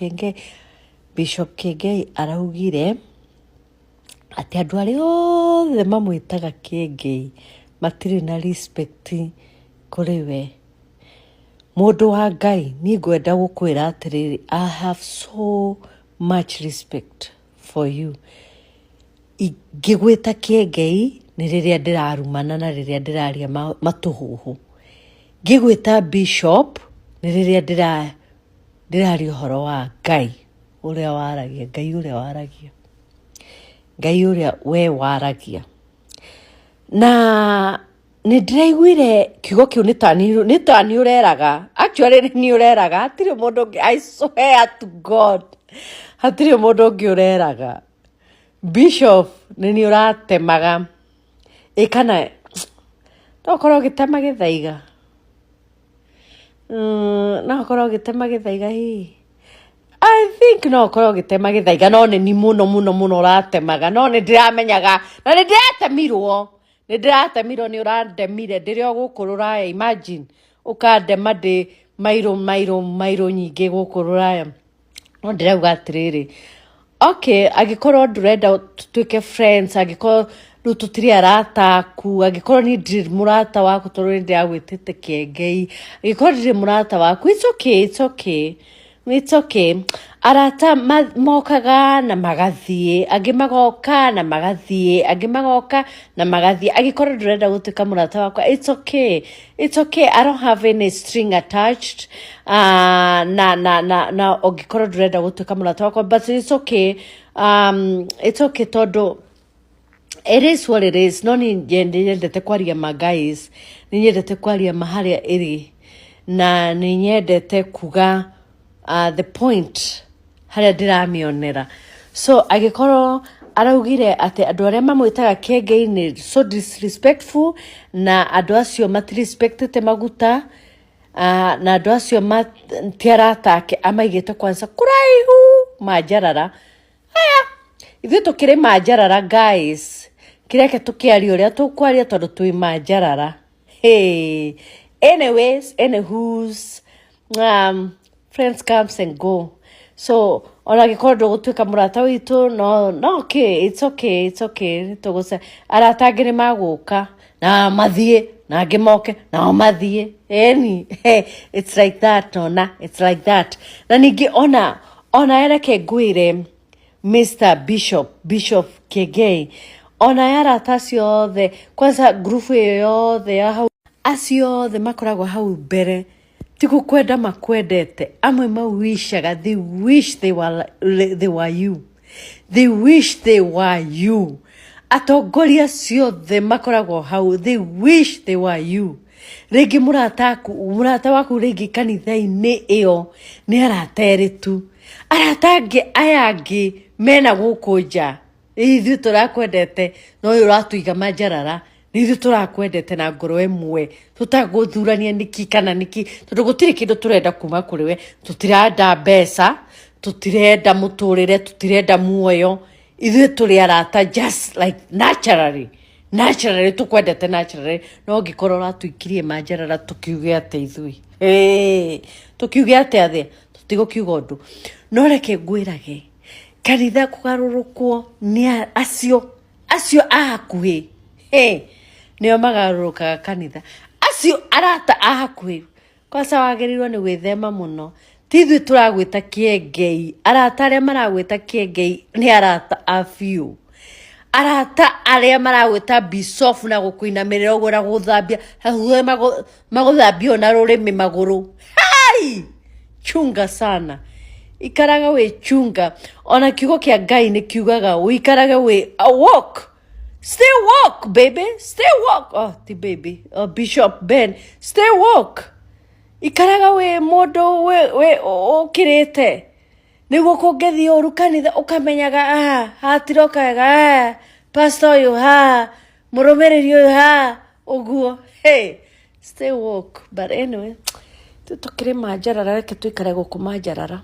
Kiengei, Bishop Kiengei araugire atĩ andũ arĩa othe mamwĩtaga Kiengei matirĩ na respect kũrĩ we. Mũndũ wa Ngai, niĩ ngwenda gũkwĩra atĩrĩrĩ, I have so much respect for you. Ingĩgwĩta Kiengei nĩ rĩrĩa ndĩrarumana na rĩrĩa ndĩraria matũhũhũ. Ngĩgwĩta Bishop nĩ rĩrĩa ndĩraria ũhoro wa Ngai ũrĩa waragia, Ngai ũrĩa waragia, Ngai ũrĩa we waragia. Na nĩ ndĩraiguire kiugo kĩu nĩ tani ũreraga, actually nĩ niĩ ũreraga, hatirĩ mũndũ ũngĩ, I swear to God, hatirĩ mũndũ ũngĩ ũreraga. Bishop nĩ niĩ ũratemaga, ĩ kana no ũkorwo ũgĩtema gĩthaiga, no ũkorwo ũgĩtema gĩthaiga hihi. I think no ũkorwo ũgĩtema gĩthaiga, no nĩ ni mũno mũno mũno ũratemaga, no nĩ ndĩramenyaga na nĩ ndĩratemirwo, nĩ ndĩratemirwo, nĩ ũrandemire ndĩrĩ o gũkũ rũraya. Imagine ũkandema ndĩ mairũ mairũ mairũ nyingĩ gũkũ rũraya. No ndĩrauga atĩrĩrĩ, okay, angĩkorwo ndũrenda tũtuĩke friends, angĩkorwo rĩu tũtirĩ arata aku, angĩkorwo niĩ ndirĩ mũrata waku tondũ nĩ ndĩragwĩtĩte Kĩengei, angĩkorwo ndirĩ mũrata waku, it's okay, it's okay, it's okay. Arata mokaga na magathiĩ, angĩ magoka na magathiĩ, angĩ magoka na magathiĩ. Angĩkorwo ndũrenda gũtuĩka mũrata wakwa, it's okay, it's okay. I don't have any string attached na ũngĩkorwo ndũrenda gũtuĩka mũrata wakwa, but it's okay, it's okay tondũ it is what it is. No nĩ nyendete kwaria ma, guys, nĩ nyendete kwaria ma harĩa ĩrĩ, na nĩ nyendete kuga the point harĩa ndĩramĩonera. So angĩkorwo araugire atĩ andũ arĩa mamwĩtaga Kĩengei so disrespectful, na andũ acio matirespectĩte maguta, na andũ acio ti arata ake, amaigĩte kwanza kũraihu manjarara. Aya, ithuĩ tũkĩrĩ manjarara, guys, kĩreke tũkĩaria ũrĩa tũkwaria tondũ twĩ manjarara. Hey. Anyways, anywhos, friends comes and go, so ona angĩkorwo ndũgũtuĩka mũrata witũ, no okay, it's okay, it's okay. Tũgũce arata angĩ nĩ magũka na mathiĩ, na angĩ moke nao mathiĩ. Eni, it's like that, ona it's like that. Na ningĩ ona ereke ngwĩre, Mr Bishop, Bishop Kegei, ona arata acio othe, kwanza ngurubu ĩyo yothe ya hau, acio othe makoragwo hau mbere, ti gũkwenda makwendete. Amwe mawishaga, they wish they were you, they wish they were you. Atongoria acio othe makoragwo hau, they wish they were you. Rĩngĩ mũrata waku rĩngĩ kanitha-inĩ ĩyo nĩ arata erĩ tu, arata angĩ aya angĩ mena gũkũ nja. Ithuĩ tũrakwendete, no ũyũ ũratũiga manjarara. Nĩ ithuĩ tũrakwendete na ngoro ĩmwe, tũtagũthurania nĩki kana nĩki, tondũ gũtirĩ kĩndũ tũrenda kuma kũrĩ we. Tũtirenda mbeca, tũtirenda mũtũrĩre, tũtirenda muoyo. Ithuĩ tũrĩ arata just like naturally, naturally tũkwendete naturally. No ũngĩkorwo ũratũikirie manjarara, tũkiuge atĩa ithuĩ? Hey, tũkiuge atĩa thĩ? Tũtigũkiuga ũndũ. No reke ngwĩrage, kanitha kũgarũrũkwo nĩ acio a hakuhĩ. Hey, nĩo magarũrũkaga kanitha, acio arata a hakuhĩ. Kwanza wagĩrĩirwo nĩ gwĩthema mũno. Ti ithuĩ tũragwĩta Kĩengei, arata arĩa maragwĩta Kĩengei nĩ arata a biũ. Arata arĩa maragwĩta Bishop na gũkũinamĩrĩra ũguo na gũthambia hakuhĩ magũthambia na rũrĩmĩ magũrũ, hai, chunga sana, ikaraga wĩ chunga. Ona kiugo kĩa Ngai nĩ kiugaga ũikarage wĩ woke. Stay woke, baby, stay woke. Oh, ti baby, oh, Bishop Ben, stay woke. Ikaraga wĩ mũndũ wĩ ũkĩrĩte nĩguo kũngĩthiĩ ũru kanitha ũkamenyaga, ah, hatiroka wega, ah, pastor ũyũ ha, mũrũmĩrĩri ũyũ ha, ũguo. Hey, stay woke. But anyway, tũkĩrĩ manjarara, reke tũikare gũkũ manjarara.